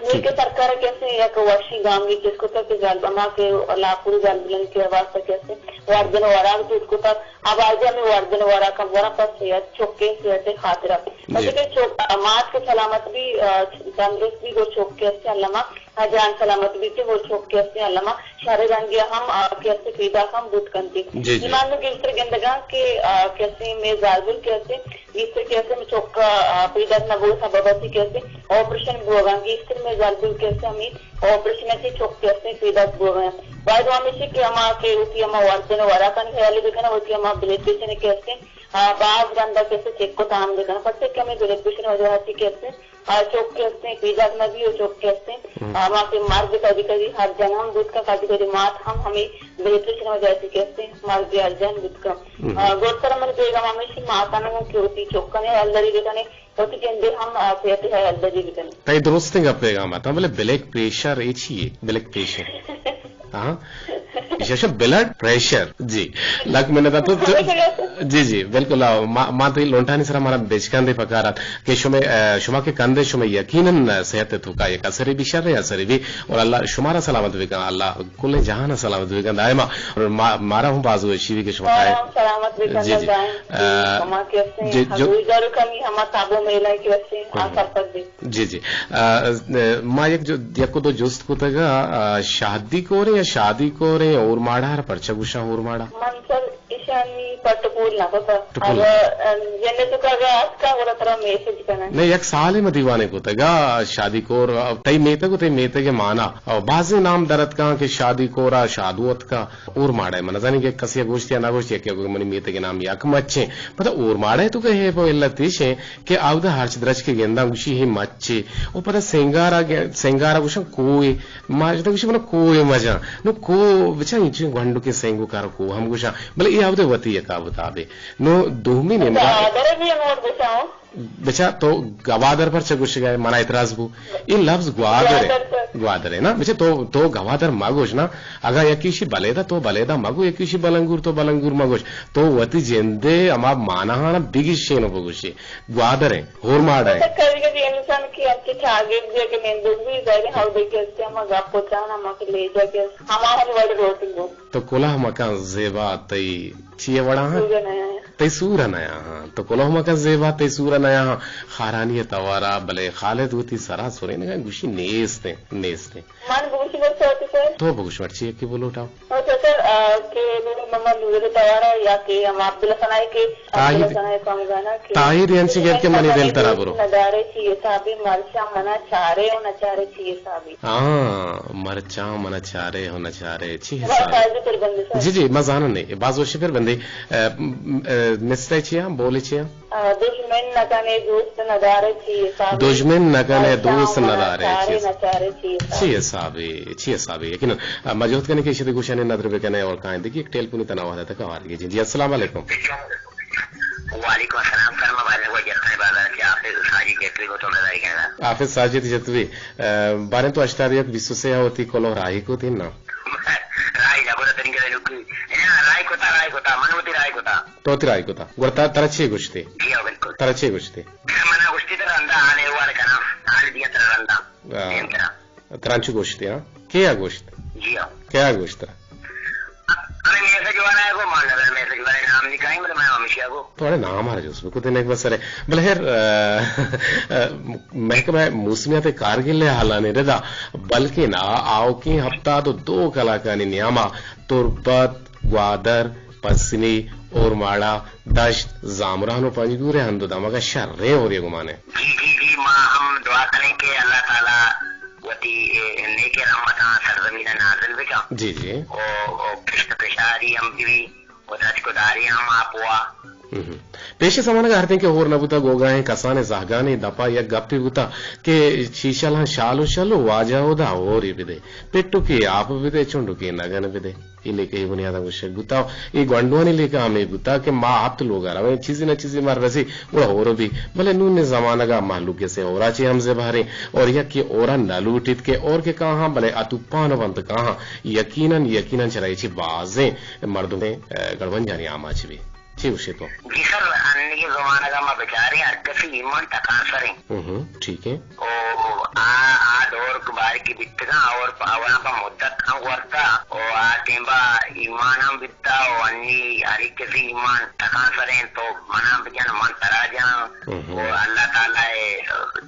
نوں کہ سرکار ءَ کہ استیں یک وشیں گامے چست کتگ کہ زال، ہما کہ لاپرواہ زالبولانی کہ واسطہ کہ استیں وردن ءُ وراک جوڑ کتگ، آ باید ہمے وردن ءُ وراک ہم وراں پہ صحت، چک ءِ صحت ءِ خاطر ءَ۔ پرچہ کہ چک، مات کہ سلامت بی، آ، تندرست بی، گڑا چک کہ استیں الما آ جان سلامت بیت، گڑا چک کہ استیں الما شریں رنگے ہم، آ، کہ استیں پیداک ہم بوت کنت۔ جی، جی۔ ایمان گیشتر گندگاں کہ، آ، کہ استیں مئے زالبول کہ استیں گیشتر کہ استیں چک، آ، پیداک نہ بوگ ءِ سبب ءَ چہ کہ استیں آپریشن بوگاں، گیشتر مئے زالبول کہ استیں ہمے آپریشن ءَ چہ چک کہ استیں پیداک بوگاں۔ باید ہمیش کہ ہما کہ وتی ہما وردن ءُ وراکانی خیال بکناں، وتی ہما بلڈ پریشر کہ استیں، آ، باز رندا کہ استیں چیک ءُ تام بکناں، پرچہ کہ ہمے بلڈ پریشر وجہ ءَ چہ کہ استیں آ چک کہ استیں پیداک نہ بی ءُ چک کہ استیں، ہما کہ مرگ کدی کدی ہرجان ہم بوت کن، کدی کدی مات ہم ہمے بلڈ پریشر وجہ ءَ چہ کہ استیں مرگ ءِ ہرجان بوت کن۔ آ، گڈسر من بیگم ہمیشی مات ءَ نوں کہ وتی چکانی ہیالداری بکنے، وتی جندے ہم، آ، صحت ءِ ہیالداری بکنے۔ تئی درستیں گپے گا مات، بلے بلڈ پریشر اے چی یے؟ بلڈ پریشر؟ ہاں، ایشی ءَ بلڈ پریشر۔ جی، لک منت ات۔ تو، تو، جی، جی، بالکل۔ آ، ما، ما تئی لونٹانی سرا مارا بچکندے پکار ات کہ شمے، آ، شما کہ کندے، شمے یقیناً صحت ءِ توکا یک اثرے بی، شریں اثرے بی، اور اللہ شمارا سلامت بکن، اللہ کلیں جہان ءَ سلامت بکن دائما۔ اور ما، مارا ہوں باز وشی بی کہ شما کائے۔ سلامت بکن۔ جی، جی۔ دائم۔ آ، شما کہ استیں، جی، جو ہموئی دارو کمی ہما تابو میلہ کہ استیں، آ سرپد بی۔ جی، جی۔ آ، ما یک جو، یک دو جست کتگ، آ، شادی کوریں یا شادی کوریں اور ماڑا؟ ہر پرچہ گوشاں اور ماڑا؟ من سر ایشانی پٹ پول نہ کتا۔ پٹ پول۔ اگر، ام، جنت کا اگر آتکا گڑا ترا میسج کنن۔ نہیں، یک سال ما دیوانے کتگ، آ، شادی کور، آ، تئی میتگ و تئی میتگ مانا۔ آ، بازیں نام درت کاں کہ شادی کورا شادو اتکا۔ اور ماڑا من زانی کہ کسی گوشت یا نہ گوشت، یکی گو منی میتگ نام یک مچیں۔ پتہ اور ماڑا تو کہ ہے پو علت ایشیں کہ آودا ہرچ درچکے گنداں گوشی ہے مچے۔ او پدا سنگارا گ-، سنگارا گوشاں کوئے۔ ماجدہ گوشی منا کوئے مجاں۔ نو کو بچا انچیں گونڈو کے سنگو کارو کو ہم گوشاں۔ بلے اے آودا وتی یکا بتابے۔ نو دومی نیمگا۔ گوادر بھی ہم اور گوشاں۔ بچا تو گوادر پر چہ گوشگا ہے، منا اعتراض بو۔ اے لفظ گوادر ہے۔ گوادر پر۔ گوادر ہے نا۔ بچا تو، تو گوادر ما گوش نا۔ اگاں یکیشی بلیدہ تو بلیدہ مگو، یکیشی بلنگور تو بلنگور مگوش۔ تو وتی جندے ہما مانہانا بگشین و بگوشی۔ گوادر ہیں، ہورماڑا ہیں۔ اچھا، کبھی کبھی انسان کی اچھے چاگرد بھی کہ نندوک بھی ظاہر ہے، ہاؤ دیکھ کے اس سے ہما گپ ہوتا ہے نا، ہما کے لے جا کے ہما ہم وڑ روٹی ہو۔ تو کلہ مکان زیبا تئی چیئے وڑا ہاں؟ سورہ نیا ہاں۔ تئی سورہ نیا ہاں۔ تو کلہ مکان زیبا تئی سورہ نیا ہاں۔ خارانی توارا بلے خالد وتی سرا سرینگا گوشی نیست ہیں، نیست ہیں۔ من بگوشی بس ہوتی سر۔ تو بگوش مرچی یکی بلوٹا۔ اچھا سر، آ، کہ نور محمد نور توارا یا کہ ہم عبداللہ ثنائی کے، تاہیر، عبداللہ ثنائی پامگانا کہ تاہیر انچی گپ کہ منی دل ترا برو۔ ندارے چی حسابی مرچاں منا چارے و نچارے چی حسابی۔ ہاں، مرچاں منا چارے و نچارے چی حسابی۔ جی، جی، ما زانن نے، باز وشی پر بندے، آ، م-، آ، مستہ چیا، بولے چیا؟ آ، دژمن نہ کنے دوست ندارے چی حسابی۔ دژمن نہ کنے دوست ندارے چی حسابی۔ چی حسابی، چی حسابی۔ یقیناً، آ، ما جہد کنے کہ ایشی گوشانے ندر بکنے اور کائیں دیکھیے ایک ٹیلیفونی تناوہ تک آوار گے۔ جی، جی، السلام علیکم۔ وعلیکم السلام سر، ما بارے کو جتنے بازار کے حافظ ساجد جتوی کو تو میں رہی گیا۔ حافظ ساجد جتوی، آ، بارے تو اشتار یک بیست و سہ ہوتی کلو راہی کو تین نا۔ راہی نہ کو تنگے لوکی۔ راہی کو تا، راہی کو تا، من ہوتی راہی کو تا۔ تو ترا ای کتا۔ گڑا ترا، ترا چے گوشتے؟ جی ہاں، بالکل۔ ترا چے گوشتے؟ منا گوشتے ترا رندا آنے وار کنا، آنے دیا ترا رندا۔ ہاں۔ دیم ترا۔ ترا انچو گوشتے، ہاں؟ کیا گوشت؟ جی ہاں۔ کیا گوشت ترا؟ ہمیں میسج والا ہے، وہ مان لگا میسج والے نام نہیں کہیں، بولے میں تو اڑے نام آر جست بکتے نیک بسرے۔ بلے ہر، آ، آ، محکمہ موسمیات کارگل حالانی ردا، بلکہ نا آوکیں ہفتاد و دو کلاکانی نیاما تربت، گوادر، پسنی، اورماڑہ، دشت، زامران و پنجگور ہند و دمگا شریں ہوری گمانے۔ جی، جی، جی، ما ہم دعا کنیں کہ اللہ تعالی وتی، اے، نیک رحمتاں سرزمین نازل بکن۔ جی، جی۔ او، او کشت کشاری ہم بی۔ و دچ کداری ہم آپ وا۔ ہم۔ پیش زمانگ ہر دیں کہ ہور نہ بوتا، گوگاہیں کسانیں زہگانی دپا یک گپے بوتا کہ چیشلاں شال و شل و واجہ اودا ہوری بدے، پٹکی آپ بدے، چنڈکی نگن بدے۔ اے لیکہ ای بنیادا گوشگ بوتا، اے گونڈوانی لیکہ ہمے بوتا کہ ما ہپت لوگا رویں، چیزی نہ چیزی مار رسی، گڑا ہور بی۔ بلے نون زمانگا مہلوک سے ہورا چی ہم زبہریں، اور یک کہ ہورا نہ لوٹیت کہ ہور کہ کاہاں، بلے اتوپان بنت کاہاں، یقیناً، یقیناً چرا چی بازیں مردمے، اے، گڑبنجانی آماچ بی۔ چی گوشے تو؟ جی سر، انیگیں زمانگا ما بچاریں ہر کسی ایمان تکانسریں۔ ہم، ٹھیک ہے۔ او، آ، آ دور کہ بارکی بیتگاں اور پہ آوراں پہ مدت ہم ورتا، او آ ٹیمبا ایمان ہم بیتا، او انی ہر کسی ایمان تکانسریں، تو منا بجن، من ترا جان، ہم۔ او اللہ تعالی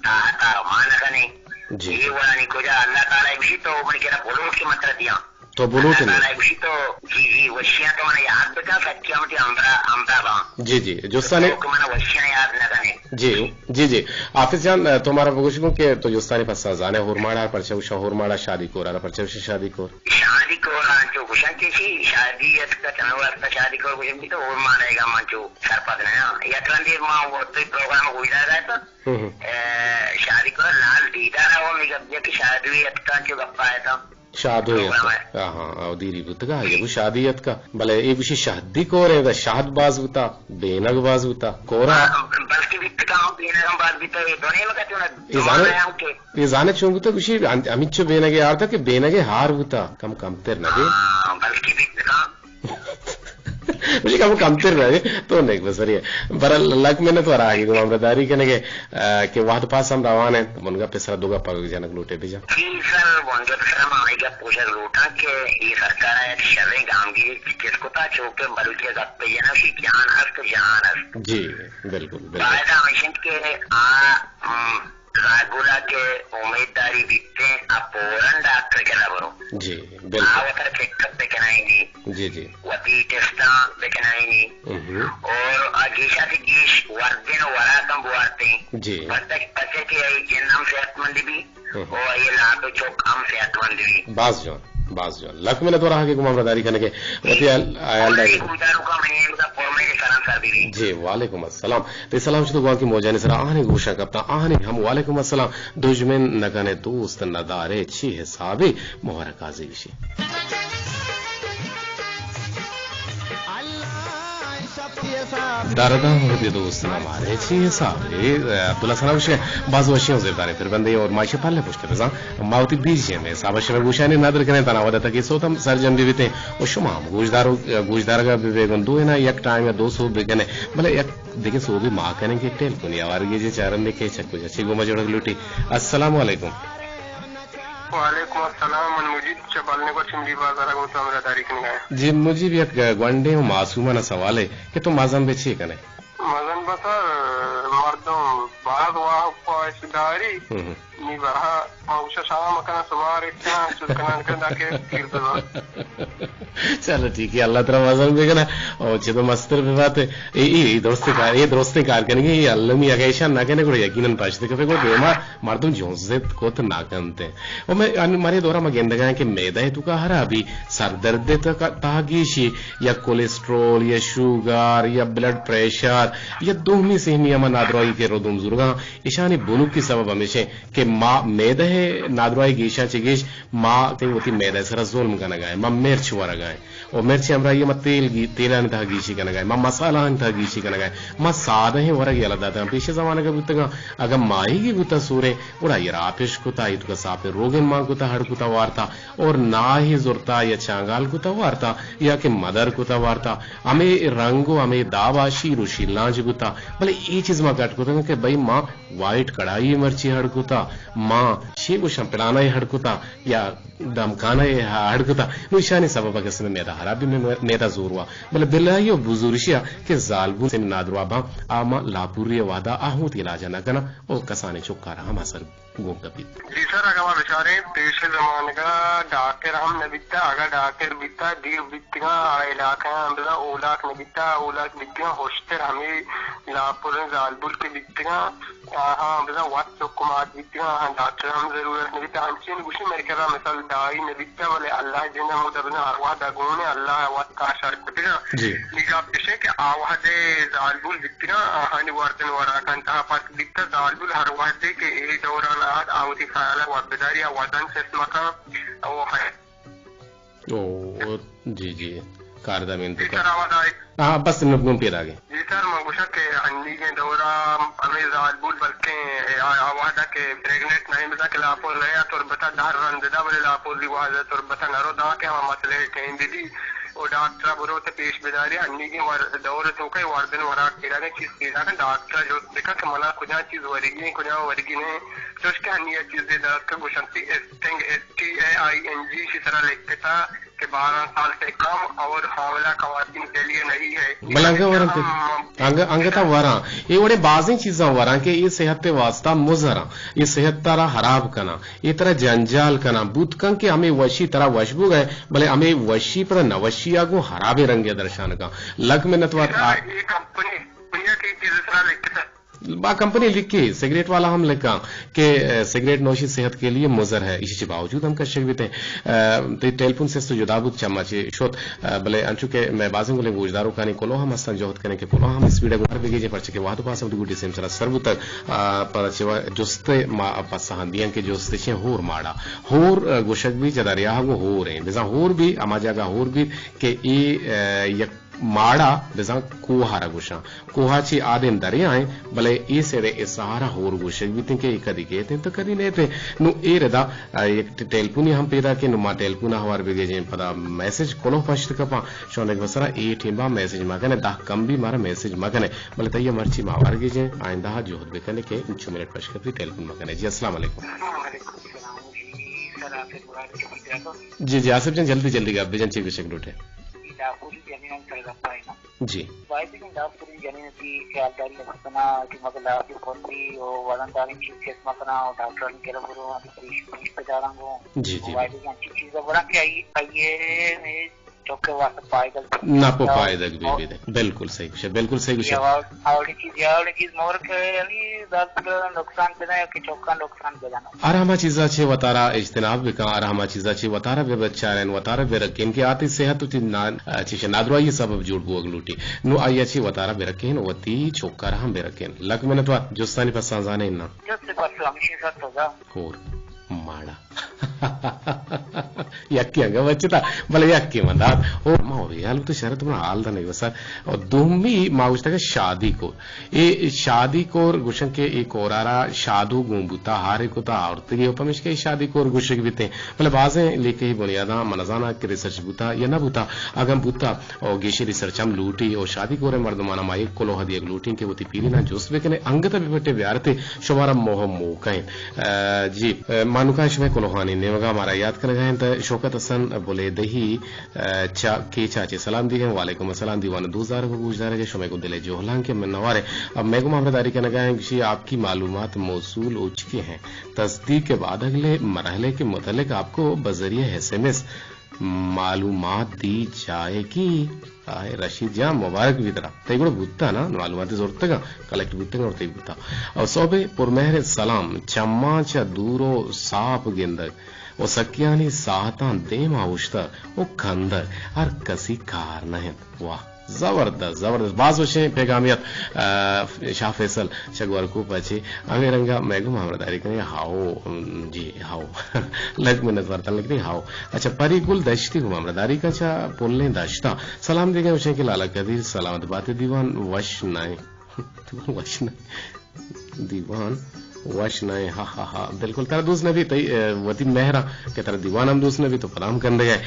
طاعتا ما نکنیں۔ جی۔ اے وڑانی کجا اللہ تعالی گوشی تو من کرا بلوٹ کہ من ترا دیاں۔ تو بلوٹ اللہ نہ۔ تعالی گوشی تو، جی، جی، وشیاں تو منا یاد بکن، سچی ہم تی ہمراہ، ہمراہ باں۔ جی، جی، جستانی تو کہ منا وشیاں یاد نہ کنے۔ جی، جی، جی۔ حافظ جان، تو مارا بگوش گوں کہ تو جستانی پسا زانے، ہورماڑا پرچہ گوشا ہورماڑا، شادی کورا پرچہ گوشا شادی کور؟ شادی کورا انچو گوشن چیشی، شادی اتکا چنو واسطہ شادی کور گوشن بی تو ہورماڑا ایگا من چو سرپد نہ ہاں۔ یک رندے ما وقتی پروگرام گوشدارا تھا۔ ہم، ہم۔ اے، شادی کور لال دیدار ہوا، می گپ جا کہ شادی اتکا چو گپا آیا تھا۔ شادو پروگرام یتکا۔ ہے۔ ہاں، ہاں، او دیری بوتگا، جی۔ یگو شادی یتکا۔ بلے اے گوشی شہدی کورے، دا شہد باز بوتا، بینگ باز بوتا، کورا۔ ہاں، بلکہ بیتگا ہم بینگ ہم باز بیتا، اے دونے مگا چونا اے زانے، دونے ہم کے۔ اے زانے چون بوتا، گوشی ہم-، ہمیچو بینگے آرتا کہ بینگے ہار بوتا، کم کمتر نہ بی۔ ہاں، بلکہ بیتگا۔ مجھے کم کمتر رہے، تو نیک بسری ہے۔ برحال لک منت ورا آگے گوں ہمراہ داری کنگے، آ، کہ وہد پاس ہم روان انت، من گپ سرا دو گپ جنگ لوٹے بجا۔ جی سر، من گپ سرا ما ہمے گپ پوشگ لوٹاں کہ اے سرکار ء یک شریں گامگیری چست کتا، چو کہ بلوچ ء گپ ء جنگ شی جان است، جان است۔ جی، بالکل، بالکل۔ فائدہ ہمیش انت کہ آ، ہم، زاگولا کہ امیت داری بیتیں، آ فوراً ڈاکٹر کنا برو۔ جی، بالکل۔ آ وتر چیک اپ بکنائینی۔ جی، جی۔ وتی ٹیسٹاں بکنائینی۔ ہم۔ اور آ گیشا سے گیش وردن و وراکاں بوارتیں۔ جی۔ پرچہ، پرچہ کہ آئی جن ہم صحت مند بی، ہم۔ اور آئی لاڈ و چوک ہم صحت مند بی۔ باز جوان، باز جوان۔ لک منت ورا کہ گوں ہمراہ داری کنگے۔ وتی حال، حال داری۔ گوشداروکاں منی ہمدا پرمہر سلام سر بی۔ جی، وعلیکم السلام۔ تئی سلام شتو گوانکی موجانی سرا آہانی گوشاں کپتاں، آہانی ہم وعلیکم السلام۔ دژمن نہ کنے دوست، نہ دارے چی حسابے، مبارک قاضی گوشی۔ درداں وتی دوست نہ مارے چی حسابے۔ عبداللہ ثنا گوشے، باز وشیں و زیبداریں پھر بندے اور ماشی پلے پشت بزاں۔ ما وتی بی جی ایم ء حساب ء شمئے گوشانی ندر کنیں، تنا وھد ء تاکہ سوت ہم سرجم بہ بیتیں و شما ہم گوشدار و گوشدارگ ء بہ بیگن، دوئیناں یک ٹائم ء دو سوب بہ کنیں، بلے یک دگہ سوبے ما کنیں کہ ٹیلیفونی آوارگی چہ چارندے کہ چہ کجا چہ گوما جوڑگ لوٹی۔ السلام علیکم۔ وعلیکم السلام، من مجید چہ بلنے گوچ چمڑی بازار ء گوں تو ہمراہ داری کنگا۔ جی مجیب، یک گونڈیں و معصومانہ سوالے کہ تو مزن بہ چے کنے؟ مزن بہ سر، مردم باز واہ خواہش داری۔ ہم۔ نی برہا ما گوشا شام کناں، سبا ریچاں، چل کناں، کناں، داکہ پیر بزاں۔ چلو ٹھیک ہے، اللہ ترا مزن بکنہ۔ او چہ تو مستر بہ بات۔ اے، اے، اے درستیں کار، اے درستیں کار کنگی، اے المی اگہ ایشان نہ کنے گڑا یقیناً پشت کپے گڑا دیما مردم جنزت کت نہ کنتے۔ و مئے، ان-، مارے دورا ما گندگا ہیں کہ معدہ توکا ہرابی، سردرد تہا گیشی، یا کولیسٹرول، یا شوگر، یا بلڈ پریشر، یا دومی سہمی ہما نادراہی کہ ردوم زورگا، ایشانی بنکی سبب ہمیش انت کہ ما معدہ ء نادراہی گیشاں چہ گیش ما تئی وتی معدہ ء سرا ظلم کنگا ایں، ما مرچ ورگا ایں و مرچ ء ہمراہی ء ما تیل گی-، تیلانی تہا گیشی کنگا ایں، ما مسالہانی تہا گیشی کنگا ایں، ما سادہیں ورگ یلہ داتگاں۔ پیش زمانگ ء بوتگاں، اگاں ماہیگی بوتا سوریں، گڑا آئی ء را پیش کتا، آئی توکا ساپیں روگن مان کتا، ہڑ کتا وارتا، اور ناہی زرتا یا چانگال کتا وارتا یا کہ مدر کتا وارتا، ہمے رنگ و ہمے دابا شیر و شیلانچ بوتا، بلے اے چیز ما کٹ کتگاں کہ بھئی ما وائٹ کڑائی مرچی ہڑ کتا، ما شے گوشاں پلانا ء ہڑ کتا یا دمکانا ء ہڑ کتا، نو ایشانی سبب ء کسے میدا ہراب بی، مے-، میدا زور وا۔ بلے بلائی و بزورشی ء کہ زالبول سن نادروا باں، آ ما لاپوری ء وہدا آ ہوں وتی علاج ء نہ کناں او کسانیں چکارا ہم اثر گون کپیت۔ جی سر، اگاں ما بچاریں پیش زمانگا ڈاکٹر ہم نہ بیتا، اگاں ڈاکٹر بیتا، دیر بیتگاں، آ علاقہ ہم بزاں اولاک نہ بیتا، اولاک بیتگاں، ہشتر ہمیں لاپوریں زالبول کہ بیتگاں، آہاں بزاں وت چک و مات بیتگاں، آہاں ڈاکٹر ہم ضرورت نہ بیتا۔ انچیں گوشی مئے کرا مثال دائی نہ بیتا، بلے اللہ جند ہم اودا بزاں ہر وہد ء گون ء، اللہ ء وت آ شر کتگاں۔ جی۔ نی گپ اش کہ آ وہد ء زالبول بیتگاں، آہانی وردن وراکان تہا پت بیتا، زالبول ہر وہدے کہ اے دوران آت، آ وتی خیال ء وت بداری، آ وزن چست مکن، او او، جی، جی۔ کاردہ مین تو جی سر، آواز آئی؟ ہاں، بس نگون پیداگیں۔ جی سر، من گوشاں کہ انیگیں دورا ہمیں زالبول بلکیں آ، آ وہدا کہ پریگننٹ نہیں بزاں کہ لاپور رہے تربتا دہ رند دا، بلے لاپور دی وہدا تربتا نرو دا کہ ہما مسئلہ ٹائم بی بی او ڈاکٹر برو تے پیش بداری۔ انیگیں ور-، دور توکے وردن وراک پیداگیں چیز پیداگیں ڈاکٹر جو بکا کہ منا کجا چیز ورگی ہیں، کجا ورگی نہیں۔ چوش کہ انیگیں چیزے دست کہ گوشنتی اسٹنگ، ایس ٹی اے آئی این جی، اسی طرح لکھتا کہ بارہ سال سے کم اور حاملہ خواتین کے لیے نہیں ہے۔ بلے انگہ ورنت، ہم انگہ، انگہ تا وراں۔ اے وڑیں بازیں چیزاں وراں کہ اے صحت ء واسطہ مضر آں۔ اے صحت ترا حراب کناں۔ اے ترا جنجال کناں۔ بوت کن کہ ہمے وشی ترا وش بوگ ء، بلے ہمے وشی پدا نہ وشی ء گوں حرابیں رنگے ء درشان کن۔ لک منت وار۔ سر، آ، اے کمپنی، کمپنی ء کہ چیز سرا لکھتا۔ با کمپنی لکھی، سگریٹ والا ہم لکھاں کہ، اے، سگریٹ نوشی صحت کے لیے مضر ہے، اسی چی باوجود ہم کشگ بیتے ہیں۔ اے، تے ٹیلیفون سے تو جدا بود چما چی شوت، اے، بلے انچو کہ میں بازیں گلیں گوشداروں کانی کلو ہم ہستن جہد کریں کہ کلو ہم اسپیڈ گوار بگی جے پرچہ کہ وہد پاس ہم گوٹی سیم سرا سر بوتگ، اے، پر چہ جست ما پس ہندیاں کہ جست چیں ہور ماڑا۔ ہور، اے، گوشگ بھی چہ دریا گو ہور ہیں۔ بزاں ہور بھی، اما جاگہ ہور بھی کہ ای، اے، یک ماڑا بزاں کوہ ء را گوشاں۔ کوہ ء چی آدیم دریا ایں، بلے اے سیڈ ء اے سہارا ہور گوشگ بیتیں کہ اے کدی کیت انت تو کدی نیت انت۔ نوں اے ردا، آ، یک ٹ-، ٹیلیفونی ہم پیدا کہ نوں ما ٹیلیفون ء ہوار بگیجیں، پدا میسج کلوہ پشت کپاں۔ شونک بسرا اے ٹیمبا میسج مکنے، دہ کم بی مارا میسج مکنے، بلے تئی مرچی ما ہوار گیجیں، آئندہ ء جہد بکنے کہ انچو منٹ پشکپی ٹیلیفون مکنے۔ جی، السلام علیکم۔ السلام علیکم۔ جی، سر، آصف مراد چہ پنجاب۔ جی، جی، آصف جان، جلدی جلدی گپ بجن، چی گوشگ لوٹے؟ جی، لاپوری جنین سر گپ آئینا۔ جی۔ باید کہ ڈاکٹر جنین کی خیالداری نہ کنا کہ مگہ لاپی کھوتی او وزن داریں چیز چیک مکنا او ڈاکٹر نے کرا برو، آنی پیش، پیش پہ داران گو۔ جی، جی۔ باید کہ انچی چیز برا کہ آئی، آئی اے میں چوکے واسطہ فائدہ نہ پو فائدہ بھی بھی دے۔ بالکل صحیح گوشے، بالکل صحیح گوشے۔ یا اور چیز، یا اور چیز مور کہ یعنی زیادہ نقصان پہ نہ کہ چوکا نقصان پہ جانا۔ ہر ہما چیزا چہ وتارا اجتناب بکن، ہر ہما چیزا چہ وتارا بہ بچارین، وتارا بہ رکین کہ آتی صحت وتی نا-، چیش نادراہی سبب جوڑ بوگ لوٹی۔ نو آیا چہ وتارا بہ رکین، وتی چوکارا ہم بہ رکین۔ لک منت وار، جستانی پسان زانے نا۔ جست پس ہمیشہ سر تو دا۔ ہور ماڑا۔ یکے انگا بچتا، بلے یکے من دات۔ او ما ہو یال تو شرط من حال دا نہیں بسر۔ اور دومی ما گوشتا کہ شادی کو اے شادی کور گوشن کہ اے کورارا شادو گون بوتا، ہارے کتا، آورتگی و پمیشکا اے شادی کور گوشگ بیتیں۔ بلے بازیں لیکہی بنیاداں من نزاناں کہ ریسرچ بوتا یا نہ بوتا۔ اگاں بوتا، او گیشیں ریسرچ ہم لوٹی، او شادی کوریں مردماناں ما یک کلوہ دیگ لوٹیں کہ وتی پیریناں جست بکنے، انگت بہ پٹے بیارتے، شمارا موہ موقع انت۔ آ، جی، آ، مانوکاں شمئے کلوہانی نیمگا مارا یاد کنگا انت، شوکت حسن بلیدہی، چہ کیچ ءَ چہ سلام دیگ ءَ۔ وعلیکم السلام دیوان ءِ دوست دارگ ءُ گوشدارگ ءَ، شمئے گوں دل ءِ جہلانک ءَ منوار ءَ۔ مئے گوں ہمراہ داری کنگ ءَ انت، گشی آپ کی معلومات موصول ہو چکی ہیں، تصدیق کے بعد اگلے مرحلے کے متعلق آپ کو بذریعہ ایس ایم ایس معلومات دی جائے گی۔ آئے رشید جان، مبارک بیت ترا، تئی گڑا بوتا نا معلومات زرتگاں، کلیکٹ بوتگاں اور تئی بوتا۔ اور صحب پرمہر سلام، چماں چہ دور و ساپ گندگ۔ و سکیانی ساعتاں دیما اوشتگ و کندگ، ہر کسی کار نہ انت۔ واہ، زبردست، زبردست، باز وشیں پیغامے ات، آ، شاہ فیصل چہ گورکوپ ءَ چہ۔ ہمے رنگا مئے گوں ہمراہداری کنیں، ہاؤ، جی، ہاؤ۔ لک منت وار تن لکھتے، ہاؤ۔ اچھا، پری گل دشتی گوں ہمراہداری کن چہ پلیں دشتاں۔ سلام دیگا وشیں کہ لالا قدیر سلامت باتے، دیوان وش نہ انت۔ دیوان وش نہ انت۔ دیوان وش نہ ایں، ہا ہا ہا۔ بالکل ترا دوست نہ بی، تئی، اے، وتی مہر ءَ کہ ترا دیوان ہم دوست نہ بی، تو پدا ہم کندگ ئے۔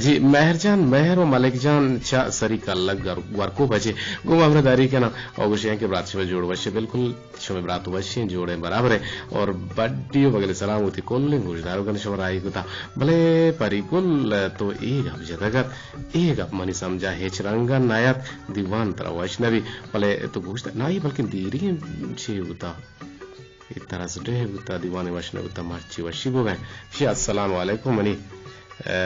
جی، مہر جان، مہر و ملک جان چہ سری کلگ گر-، گورکو بچے گوں ہمراہ داری کناں۔ او گوشے کہ برات شما جوڑ وش ئے۔ بالکل شمے برات وش ایں، جوڑ ایں، برابر ایں۔ اور بڈی و بگل سلام وتی کلیں گوشداروکاں شما راہی کتا۔ بلے پری گل تو اے گپ جتگ ات، اے گپ منی سمجھا ہچ رنگا نہ ات، دیوان ترا وش نہ بی۔ بلے تو گوشت نہ، اے بلکن دیری چی بوتا؟ اے ترس ڈیھ بوتا، دیوان وش نہ بوتا، مرچی وشی بوگئے۔ شی السلام علیکم منی، اے،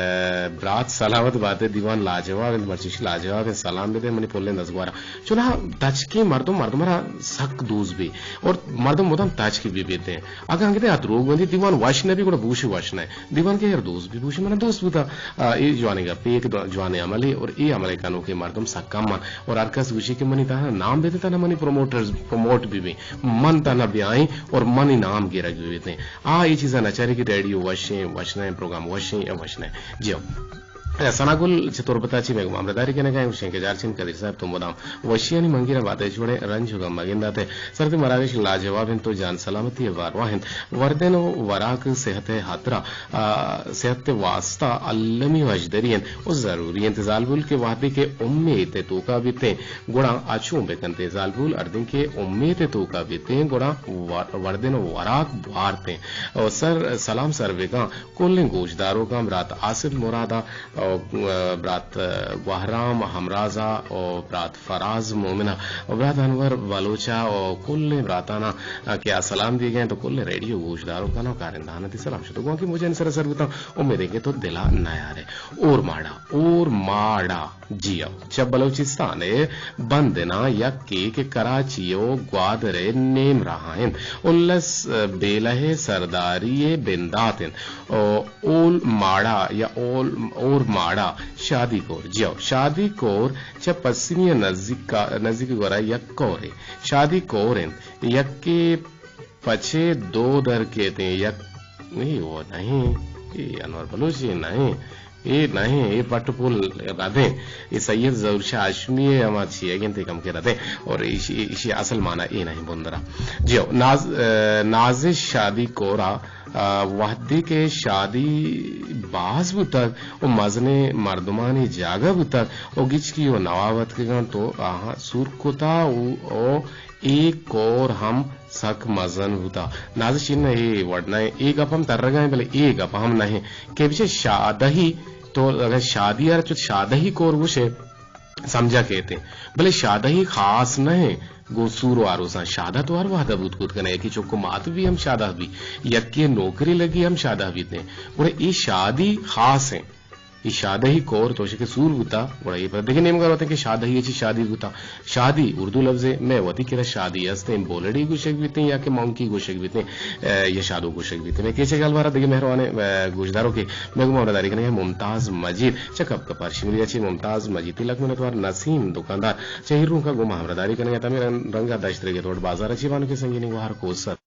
برات سلامت باتے، دیوان لاجواب انت، مرچی شی لاجواب انت، سلام بدے منی پلیں دزگوارا۔ چوناہا تچکیں مردم، مردم را سک دوست بی اور مردم مدام تچکی بی بیتے۔ اگاں انگتے ات روگ بندی دیوان وش نہ بی گڑا بوشی وش نہ۔ دیوان کہ ہر دوست بی بوشی منا دوست بوتا۔ آ، اے جوانیں گپے، اے کہ دو-، جوانیں عملے اور اے عملے کنوکیں مردم سک کم انت۔ اور ہر کس گوشی کہ منی تہنا نام بدے، تہنا منی پروموٹرز پروموٹ بہ بیں، من تہنا بیائیں اور منی نام گرگ بہ بیتیں۔ آ اے چیزا نہ چارے کہ ریڈیو وشیں، وش نہ، پروگرام وشیں یا وش نہ۔ جی ہو۔ ثنا گل چہ تربتا چی مئے گوما ہمراہداری کنگا ایں، گوشیں کہ جارچین قدیر صاحب تو مدام وشیانی منگیرا باتئے، چوڑیں رنج و غم مگنداتے۔ سرتی مراگش لاجواب انت و جان سلامتی بارواہ انت۔ وردن و وراک صحت ہاترا آ، صحت ء واستہ المی وشدری انت و ضروری انت۔ زالبول کہ وہدے کہ امیت ء توکا بیتیں، گڑا آ چون بکنت؟ زالبول ہردیں کہ امیت ء توکا بیتیں، گڑا ور-، وردن و وراک بوارتیں۔ و سر، سلام سر بکاں کلیں گوشداروکاں، برات آصف مرادا، و برات گوہرام ہمرازا، و برات فراز مومن ء و برات انور بلوچ ء و کلیں براتاناں کہ آ سلام دیگ ء انت و کلیں ریڈیو گوشداروکاناں و کارندہاناں تئی سلام شت و گوانکی موجانی سرا سر بوتاں۔ امیدیں کہ تو دل ء نیارئے۔ اور ماڑا، اور ماڑا، جی او، چہ بلوچستان ء بندناں یکے کہ کراچی و گوادر ء نیم راہ ء انت۔ الس بیلہ ء سرداری ء بندات انت۔ او اول ماڑا یا اول، اور ماڑا، شادی کور۔ جیو، شادی کور چہ پسنی ء نزیک، نزیک گورا یک کورے۔ شادی کور انت۔ یکے پچے دو در کیتیں، یک، اے وہ نہیں، اے انور بلوچ اے نہیں، اے نہیں، اے پٹ پول ردیں، اے سید ظہور شاہ ہاشمی ء ہما چیئگ انت، اے کم کے ردیں، اور ایشی، ایشی اصل معنی اے نہیں بندرا۔ جیو، ناز-، اے، نازش شادی کورا آ، وہدے کہ شادی باز بوتگ و مزنیں مردمانی جاگہ بوتگ و گچکی و نواب اتکگاں تو آہاں سور کتا و، و اے کور ہم سک مزن بوتا۔ نازش اناں اے وڑ نہ اے گپ ہم ترگا ایں، بلے اے گپ ہم نہ ایں کہ بچے شادہی تو اگر شادی ء چت شادہی کور گوشے، سمجھا کیت انت، بلے شادہی خاص نہ انت گوں سور و آروساں۔ شادہ تو ہر وہدہ بوت کت کنئے، یکے چک و مات بی ہم شادہ بی، یکے نوکری لگی ہم شادہ بیت انت، گڑا اے شادی خاص انت۔ اے شادہی کور تو شکے سور بوتا، گڑا اے پدا دگہ نیمگا روت انت کہ شادہی چی شادی بوتا۔ شادی اردو لفظے، مئے وتی کرا شادی است انت، بولڑی گوشگ بیت انت یا کہ مونکی گوشگ بیت انت، اے، یا شادو گوشگ بیت انت۔ مئے کیچ ء گالوارا دگہ مہروانیں، اے، گوشداروکے مئے گوما ہمراہداری کنگ ء ممتاز مجید چہ کپ کپار شنگری ء چہ ممتاز مجید ء لک منتوار۔ نسیم دکاندار چہ ہیرونک ء گوما ہمراہداری کنگ ء ہمے رنگ ء دشت رگے توٹ بازار ء چہ بانک سنگینی گوہر کوسر۔